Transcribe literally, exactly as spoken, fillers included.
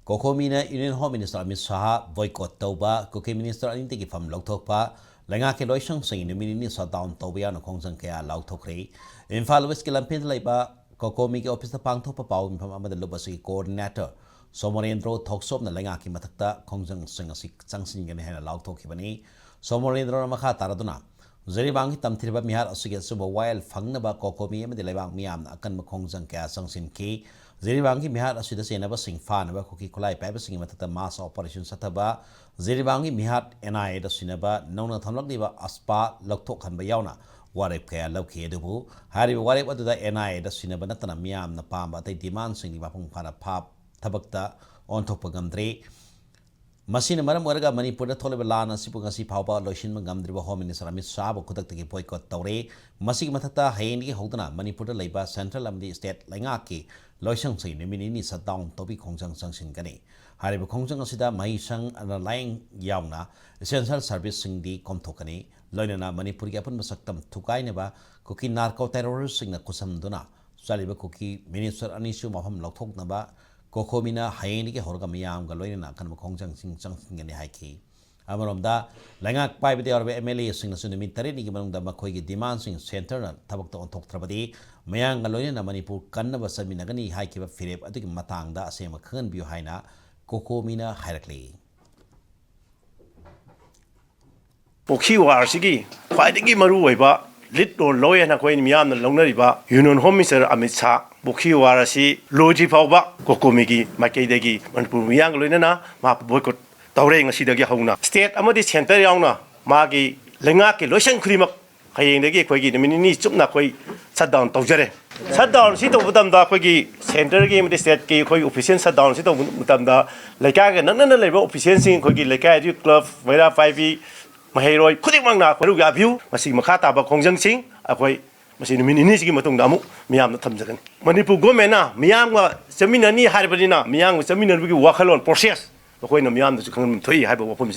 ꯀꯣꯀꯣꯃꯤꯅ Union Home Minister Amit Shah boycott ꯇꯧꯕ, ꯀꯨꯀꯤ minister ꯑꯅꯤꯗꯒꯤ ꯐꯝ ꯂꯧꯊꯣꯛꯄ, ꯂꯩꯉꯥꯛꯀꯤ ꯂꯣꯏꯁꯪꯁꯤꯡ ꯅꯨꯃꯤꯠ ꯅꯤꯅꯤ ꯁꯠꯗꯥꯎꯟ ꯇꯧꯕ ꯌꯥꯎꯅ ꯈꯣꯡꯖꯪ ꯀꯌꯥ ꯂꯥꯎꯊꯣꯛꯈ꯭ꯔꯦ꯫ ꯏꯝꯐꯥꯜ ꯋꯦꯁꯀꯤ ꯂꯝꯐꯦꯜꯗ ꯂꯩꯕ ꯀꯣꯀꯣꯃꯤꯒꯤ ꯑꯣꯐꯤꯁꯇ ꯄꯥꯡꯊꯣꯛꯄ ꯄꯥꯎ ꯃꯤꯐꯝ ꯑꯃꯗ ꯂꯨꯞ ꯑꯁꯤꯒꯤ ꯀꯣꯑꯣꯔꯗꯤꯅꯦꯇꯔ ꯁꯣꯃꯣꯔꯦꯟꯗ꯭ꯔꯣ ꯊꯣꯛꯆꯣꯝꯅ ꯂꯩꯉꯥꯛꯀꯤ ꯃꯊꯛꯇ ꯈꯣꯡꯖꯪꯁꯤꯡ ꯑꯁꯤ ꯆꯪꯁꯤꯟꯒꯅꯤ ꯍꯥꯏꯅ ꯂꯥꯎꯊꯣꯛꯈꯤꯕꯅꯤ꯫ ꯁꯣꯃꯣꯔꯦꯟꯗ꯭ꯔꯣꯅ ꯃꯈꯥ ꯇꯥꯔꯗꯨꯅ, ꯖꯤꯔꯤꯕꯥꯝꯒꯤ ꯇꯝꯊꯤꯔꯕ ꯃꯤꯍꯥꯠ ꯑꯁꯤꯒꯤ ꯑꯆꯨꯝꯕ ꯋꯥꯌꯦꯜ ꯐꯪꯅꯕ ꯀꯣꯀꯣꯃꯤ ꯑꯃꯗꯤ ꯂꯩꯕꯥꯛ ꯃꯤꯌꯥꯝꯅ ꯑꯀꯟꯕ ꯈꯣꯡꯖꯪ ꯀꯌꯥ ꯆꯪꯁꯤꯟꯈꯤ꯫ ꯖꯤꯔꯤꯕꯥꯝꯒꯤ ꯃꯤꯍꯥꯠ ꯑꯁꯤꯗ ꯆꯦꯟꯅꯕꯁꯤꯡ ꯐꯥꯅꯕ ꯀꯨꯀꯤ ꯈꯨꯠꯂꯥꯏ ꯄꯥꯏꯕꯁꯤꯡꯒꯤ ꯃꯊꯛꯇ mass operation ꯆꯠꯊꯕ, ꯖꯤꯔꯤꯕꯥꯝꯒꯤ ꯃꯤꯍꯥꯠ NIA ꯗ ꯁꯤꯟꯅꯕ ꯅꯧꯅ ꯊꯝꯂꯛꯂꯤꯕ ꯑꯁꯄꯥ ꯂꯧꯊꯣꯛꯍꯟꯕ ꯌꯥꯎꯅ ꯋꯥꯔꯦꯞ ꯀꯌꯥ ꯂꯧꯈꯤ꯫ ꯑꯗꯨꯕꯨ ꯍꯥꯏꯔꯤꯕ ꯋꯥꯔꯦꯞ ꯑꯗꯨꯗ NIA ꯗ ꯁꯤꯟꯅꯕ ꯅꯠꯇꯅ ꯃꯤꯌꯥꯝꯅ ꯄꯥꯝꯕ ꯑꯇꯩ demandꯁꯤꯡꯗꯤ ꯃꯄꯨꯡ ꯐꯥꯅ ꯐꯥ-, ꯊꯕꯛꯇ ꯑꯣꯟꯊꯣꯛꯄ ꯉꯝꯗ꯭ꯔꯤ꯫ ꯃꯁꯤꯅ ꯃꯔꯝ ꯑꯣꯏꯔꯒ ꯃꯅꯤꯄꯨꯔꯗ ꯊꯣꯛꯂꯤꯕ ꯂꯥꯟ ꯑꯁꯤꯕꯨ ꯉꯁꯤ ꯐꯥꯎꯕ ꯂꯣꯏꯁꯤꯟꯕ ꯉꯝꯗ꯭ꯔꯤꯕ Home Minister ꯑꯃꯤꯠ ꯁꯥꯍꯕꯨ ꯈꯨꯗꯛꯇꯒꯤ boycott ꯇꯧꯔꯦ꯫ ꯃꯁꯤꯒꯤ ꯃꯊꯛꯇ ꯍꯌꯦꯡꯗꯒꯤ ꯍꯧꯗꯨꯅ ꯃꯅꯤꯄꯨꯔꯗ ꯂꯩꯕ central ꯑꯃꯗꯤ state ꯂꯩꯉꯥꯛꯀꯤ ꯂꯣꯏꯁꯪꯁꯤꯡ ꯅꯨꯃꯤꯠ ꯅꯤꯅꯤ shutdown ꯇꯧꯕꯤ ꯈꯣꯡꯖꯪ ꯆꯪꯁꯤꯟꯒꯅꯤ꯫ ꯍꯥꯏꯔꯤꯕ ꯈꯣꯡꯖꯪ ꯑꯁꯤꯗ ꯃꯍꯩꯁꯪ, ꯑꯅ ꯂꯥꯏꯌꯦꯡ ꯌꯥꯎꯅ essential serviceꯁꯤꯡꯗꯤ ꯀꯣꯝꯊꯣꯛꯀꯅꯤ꯫ ꯂꯣꯏꯅꯅ ꯃꯅꯤꯄꯨꯔꯒꯤ ꯑꯄꯨꯟꯕ ꯁꯛꯇꯝ ꯊꯨꯒꯥꯏꯅꯕ ꯀꯨꯀꯤ narco terroristꯁꯤꯡꯅ ꯈꯨꯠꯁꯝꯗꯨꯅ ꯆꯠꯂꯤꯕ ꯀꯨꯀꯤ ꯃꯤꯅꯤꯁꯇꯔ ꯑꯅꯤꯁꯨ ꯃꯐꯝ ꯂꯧꯊꯣꯛꯅꯕ ꯀꯣꯀꯣꯃꯤꯅ ꯍꯌꯦꯡꯗꯒꯤ ꯍꯧꯔꯒ ꯃꯤꯌꯥꯝꯒ ꯂꯣꯏꯅꯅ ꯑꯀꯟꯕ ꯈꯣꯡꯖꯪꯁꯤꯡ ꯆꯪꯁꯤꯟꯒꯅꯤ ꯍꯥꯏꯈꯤ꯫ ꯑꯃꯔꯣꯝꯗ, ꯂꯩꯉꯥꯛ ꯄꯥꯏꯕꯗ ꯌꯥꯎꯔꯤꯕ MLAꯁꯤꯡꯅꯁꯨ ꯅꯨꯃꯤꯠ ꯇꯔꯦꯠꯅꯤꯒꯤ ꯃꯅꯨꯡꯗ ꯃꯈꯣꯏꯒꯤ demandꯁꯤꯡ centreꯅ ꯊꯕꯛꯇ ꯑꯣꯟꯊꯣꯛꯇ꯭ꯔꯕꯗꯤ ꯃꯌꯥꯝꯒ ꯂꯣꯏꯅꯅ ꯃꯅꯤꯄꯨꯔ ꯀꯟꯅꯕ ꯆꯠꯃꯤꯟꯅꯒꯅꯤ ꯍꯥꯏꯈꯤꯕ ꯐꯤꯔꯦꯞ ꯑꯗꯨꯒꯤ ꯃꯇꯥꯡꯗ ꯑꯁꯦꯡꯕ ꯈꯪꯍꯟꯕꯤꯌꯨ ꯍꯥꯏꯅ ꯀꯣꯀꯣꯃꯤꯅ ꯍꯥꯏꯔꯛꯂꯤ꯫ ꯀꯨꯀꯤ ꯋꯥꯔꯁꯤꯒꯤ ꯈ꯭ꯋꯥꯏꯗꯒꯤ ꯃꯔꯨꯑꯣꯏꯕ lead role ꯂꯧꯋꯦꯅ ꯑꯩꯈꯣꯏ ꯃꯤꯌꯥꯝꯅ ꯂꯧꯅꯔꯤꯕ Union Home Minister Amit Shah Kuki war ꯑꯁꯤ ꯂꯣꯏꯗ꯭ꯔꯤ ꯐꯥꯎꯕ ꯀꯣꯀꯣꯃꯤꯒꯤ ꯃꯥꯏꯀꯩꯗꯒꯤ ꯃꯅꯤꯄꯨꯔ ꯃꯤꯌꯥꯝꯒ ꯂꯣꯏꯅꯅ ꯃꯥ boycott ꯇꯧꯔꯦ꯫ ꯉꯁꯤꯗꯒꯤ ꯍꯧꯅ state ꯑꯃꯗꯤ centre ꯌꯥꯎꯅ ꯃꯥꯒꯤ ꯂꯩꯉꯥꯛꯀꯤ ꯂꯣꯏꯁꯪ ꯈꯨꯗꯤꯡꯃꯛ ꯍꯌꯦꯡꯗꯒꯤ ꯑꯩꯈꯣꯏꯒꯤ ꯅꯨꯃꯤꯠ ꯅꯤꯅꯤ ꯆꯨꯞꯅ ꯑꯩꯈꯣꯏ shutdown ꯇꯧꯖꯔꯦ꯫ Shutdown ꯁꯤ ꯇꯧꯕ ꯃꯇꯝꯗ ꯑꯩꯈꯣꯏꯒꯤ centreꯒꯤ ꯑꯃꯗꯤ stateꯀꯤ ꯑꯩꯈꯣꯏ official shutdown ꯁꯤ ꯇꯧꯕ ꯃꯇꯝꯗ ꯂꯩꯀꯥꯏꯒ ꯅꯛꯅꯅ ꯂꯩꯕ officialꯁꯤꯡ, ꯑꯩꯈꯣꯏꯒꯤ ꯂꯩꯀꯥꯏ ꯑꯗꯨꯒꯤ club, ꯃꯩꯔꯥ ꯄꯥꯏꯕꯤ, ꯃꯍꯩꯔꯣꯏ ꯈꯨꯗꯤꯡꯃꯛꯅ ꯃꯔꯨ ꯌꯥꯕꯤꯌꯨ꯫ ꯃꯁꯤꯒꯤ ꯃꯈꯥ ꯇꯥꯕ ꯈꯣꯡꯖꯪꯁꯤꯡ ꯑꯩꯈꯣꯏ ꯃꯁꯤ ꯅꯨꯃꯤꯠ ꯅꯤꯅꯤꯁꯤꯒꯤ ꯃꯇꯨꯡꯗ ꯑꯃꯨꯛ ꯃꯤꯌꯥꯝꯗ ꯊꯝꯖꯒꯅꯤ꯫ ꯃꯅꯤꯄꯨꯔ governmentꯅ ꯃꯤꯌꯥꯝꯒ ꯆꯠꯃꯤꯟꯅꯅꯤ ꯍꯥꯏꯔꯕꯅꯤꯅ, ꯃꯤꯌꯥꯝꯒ ꯆꯠꯃꯤꯟꯅꯕꯒꯤ ꯋꯥꯈꯜꯂꯣꯟ, process, ꯃꯈꯣꯏꯅ ꯃꯤꯌꯥꯝꯗꯁꯨ ꯈꯪꯍꯟꯕ ꯊꯣꯛꯏ ꯍꯥꯏꯕ ꯋꯥꯐꯝꯁꯤ